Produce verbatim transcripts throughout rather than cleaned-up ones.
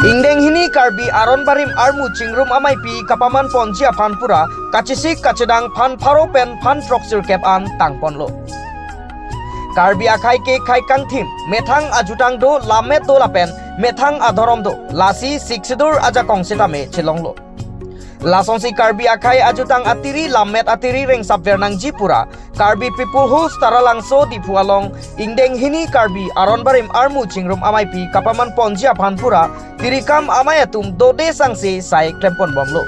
Ingdeng hini Karbi Aron Barim armu chingrum ameipi kapaman ponji aphan pura kachesik kachedang phan pharo pen phan throksirkep an tangponlo. Karbi akhei ke khei kangthim, methang ajutang do, lammet do lapen methang adhorom do, lasi Sixth Schedule ajakong setame chelonglo. Lasonsi Karbi akhei ajutang atiri, lammet atiri rengsapver nangji pura Karbi People's Hall Taralangso Diphu along ingdeng hini Karbi Aron Barim armu chingrum ameipi kapaman ponji aphan pura tirikam amei atum dode sangse sai klemponbomlo.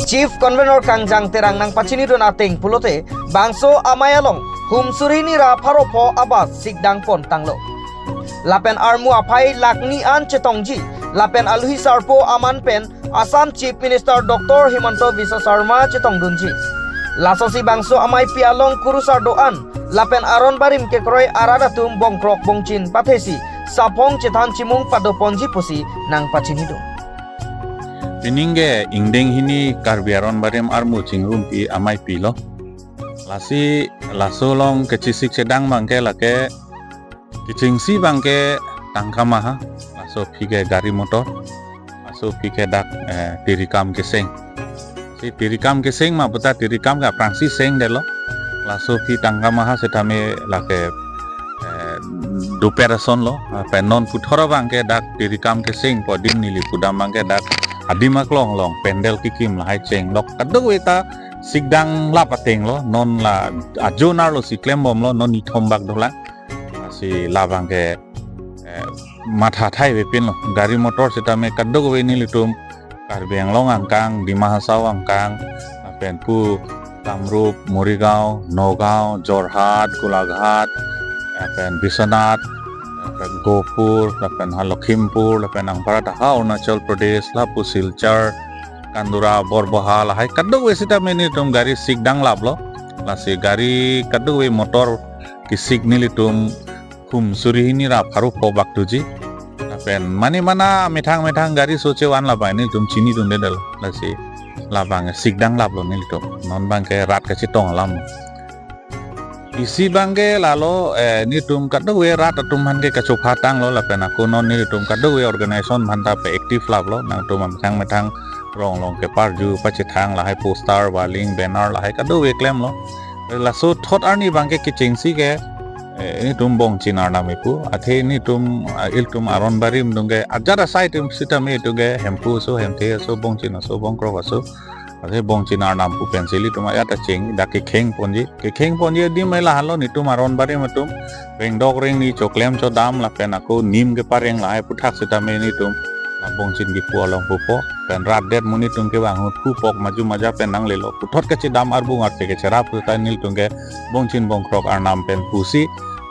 Chief Convener Kangjang Terang nangpachinidun ateng pulote, bangso amei along hum suri hini ra pharo pho a-bus sikdang pon tanglo. Lapen armu aphai lakh ni an chetongji, lapen aluhi sarpo aman pen Assam Chief Minister Doctor Himanta Biswa Sarma chetongdunji. Lasonsi bangso ameipi along kurusar do-an lapen aron barim kekroi arat atum bongkrok bongchin pathesi saphong chethan chimung padoponji pusi nangpachinidun. Pining ke ingdeng hini Karbi Aron Barim armu chingrumpi ameipi lo. Lasi laso along kachesik chedang abangke lake kechengsi abangke tangka maha, laso aphi ke gari motor, laso aphi ke dak, eh, tirikam keseng. Si tirikam keseng ma puta tirikam ke aphrangsi sengdetlo. Laso aphi tangka maha setame lake, eh, dopet ason lo. Lapen non puthot abangke dak tirikam kesengpo adim neli pudam abangke dak adim aklong along pandal kekim lahai chenglok. Kadokave ta sikdang lap ateng lo. Non la ajo nar lo si klembomlo, non nithom bak dolang. Si labangke, eh, matha thai avepinlo. Gari motor setame kadokave nelitum Karbi Anglong angkang, Dima Hasao angkang, lapen pu Kamrup, Morigaon, Nagaon, Jorhat, Golaghat, lapen Biswanath, lapen Gopur, lapen ha Lakhimpur, lapen anparta ha Arunachal Pradesh, lapu Silchar, Kandura, Borboha, lahai kadokave setame nelitum gari sikdang laplo. Lasi gari kadokave motor kesik nelitum hum suri hini ra pharo pho bak doji. Lapen mane mana methang methang gari soche van labang nelitum chinidundedetlo. Lasi labang sikdang laplo nelitum. Non abangke rat kachetong alam. Isi abangke lalo, eh, nelitum kadokave rat atum aphan ke kachopha tanglo lapen ako non nelitum kadokave organization aphanta pe active laplo. Nangtum methang methang rong along keparju pachethang lahai poster, baling, banner lahai kadokave klemlo. Laso thot arni abangke kechengsi ke, eh, nelitum bongchin arnam ipu. Athe nelitum, ah, ilitum aron barim atum ke ajat asai atum setame itum ke Hemphu aso, Hemthe aso, bongchin aso, bongkrok aso. Athe bongchin arnam pu pensi ilitum ajat acheng dak kekheng ponji. Kekheng ponji adim lahelo nelitum aron barim atum. Rengdok rengni choklem chodam lapen ako nim kepareng lahai aputhak setame nelitum la bongchin kipu along pupo. Pen rat det mo nelitum ke bang hut pupok maju maja pen nanglelo. Puthot kachedam arbung arte kecherap puta nelitum ke bongchin bongkrok arnam pen pusi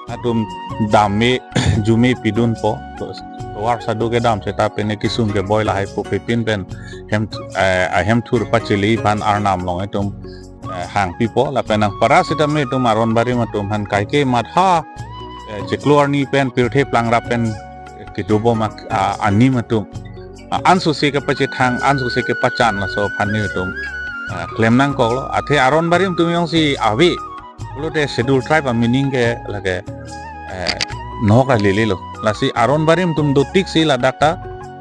atum dam me ju me pidunpo. To-, tovar sadu kedam seta pen kesung keboi lahai pu pepin pen hem, eh, ahem thur pachili aphan arnam along itum, eh, hangpipo lapen anparta setame itum aron barim atum aphan kaike matha, eh, chiklo arni pen pirthe plangrap pen kedobom ak-, a-, anim atum, a-, ansose kepachethang, ansose kepachan laso aphan nelitum, eh, klem nangkoklo. Athe aron barim atum jongsi ave pulote Scheduled Tribe a-meaning ke lake, eh, nok alililo. Lasi aron barim atum dotiksi ladak ta,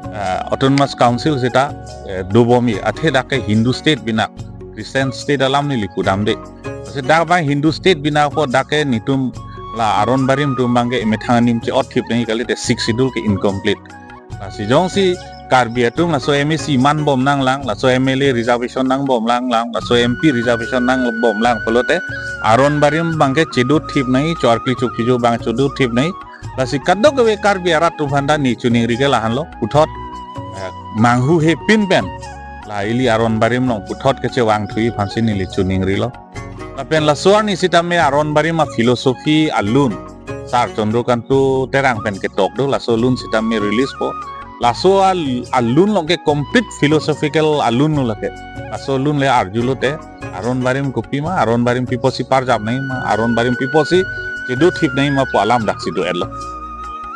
eh, Autonomous Council seta, eh, dobom-i. Athe dak ke Hindu state binak, Christian state alam neli pudamde. Lasi dak abang Hindu state binak apot dak ke nelitum la aron barim atum abangke methang anim che-otthip nangji kalite Sixth Schedule ke incomplete. Lasi jongsi Karbi atum laso M A C man bom nanglang, laso M L A reservation nang bom nanglang, laso M P reservation nang bom lang pulote aron barim abangke chedo thip nangji, cho-arkli chokchijo abang chedo thip nangji. Lasi kadokave Karbi arat atum aphan ta neli chiningri ke lahenlo, puthot, eh, manghu he pin pen la ili aron barim along puthot kechevang thuji aphansi neli chiningrilo. Lapen laso arni sitame aron barim a philosophy alun Sar Chandrakanta Terang pen ketok do, laso alun sitame release po. Laso al-, alun along ke complete philosophical alun lo lake. Laso alun le arjulote aron barim kopima, aron barim pi apotsi parjap nangji ma, aron barim pi apotsi chedo thip nangji ma pu alam daksi do-etlo.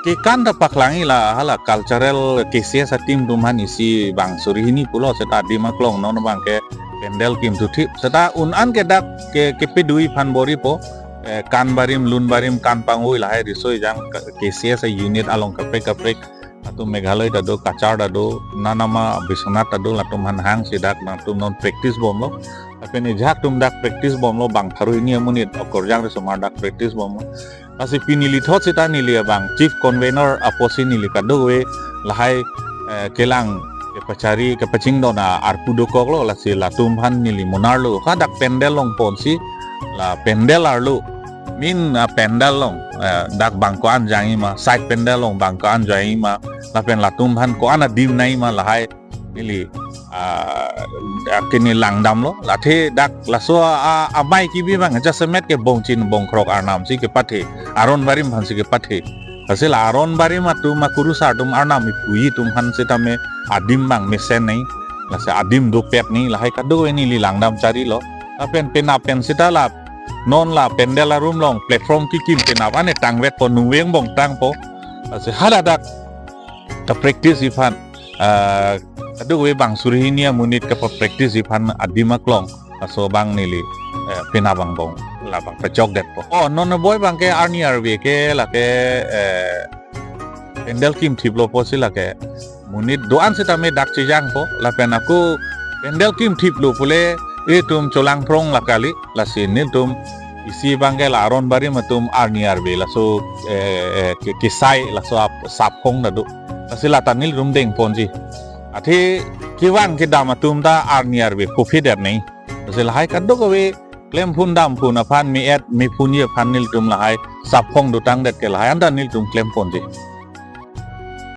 Kekan ta paklangji, la hala cultural K C S a team atum aphan isi bang suri hini pulo, seta adim aklong non abangke pandal kim thu thip. Seta un-an ke dak ke, kepeduji aphan bor-ipo, eh, kan barim, lun barim, kan pangvoi lahai riso ejang K C S a unit along kaprek kaprek atum Meghalaya ta do, Cachar ta do, nanama Biswanath ta do, latum aphan hangsi dak nangtum non practice bomlo. Lapen ejak atum dak practice bomlo, bang pharo hini amonit okorjang risomar dak practice bomlo. Lasi pini neli thot seta neli abang chief convener apotsi neli kadokave lahai, eh, kelang kepachari kepachingdon a arpu dokoklo, lasi latum aphan neli monarlo, hadak pandal along ponsi, la pandal arlo, main, ah, pandal along, eh, dak bang ko-an jangji ma, side pandal along bang ko-an jangji ma, lapen latum aphan ko-an adim nangji ma lahai neli, ah, dak ke neli langdamlo. Lathe dak laso a, amei kebi abang jasemet ke bongchin bongkrok arnam si kepathe, aron barim aphansi kepathe. Lasi la aron barim atum akurusar atum arnam ipuji atum aphan sitame adim abang mesen nangji, lasi adim dopet nangji, lahai kadokave neli langdam charilo. Lapen penap pen seta la non la pandal arum along platform kekim penap ane tangvetpo, nungve angbong tangpo. Lasi haladak kapractice ji aphan, ah, kadokave bang suri hini amonit kapapractice ji aphan adim aklong laso abang neli, eh, penap angbong labang pachokdetpo. Oh, non boi abangke arni arve ke lake, eh, pandal kim thiplo pusi lake monit do-an sitame dak chejangpo, lapen ako pandal kim thiplo pule itum cholangprong la kali. Lasi nelitum isi abangke la aron barim atum arni arve laso, eh, eh, ke-, kesai laso ap-, sapkhong ta do. Lasi lata nelitum dengponji. Athe kevang kedam atum ta arni arve kophi det nangji. Lasi lahai kadokave klemphun damphun aphan, me-et mephunji aphan nelitum lahai sapkhong dotangdet ke lahai anta nelitum klemponji.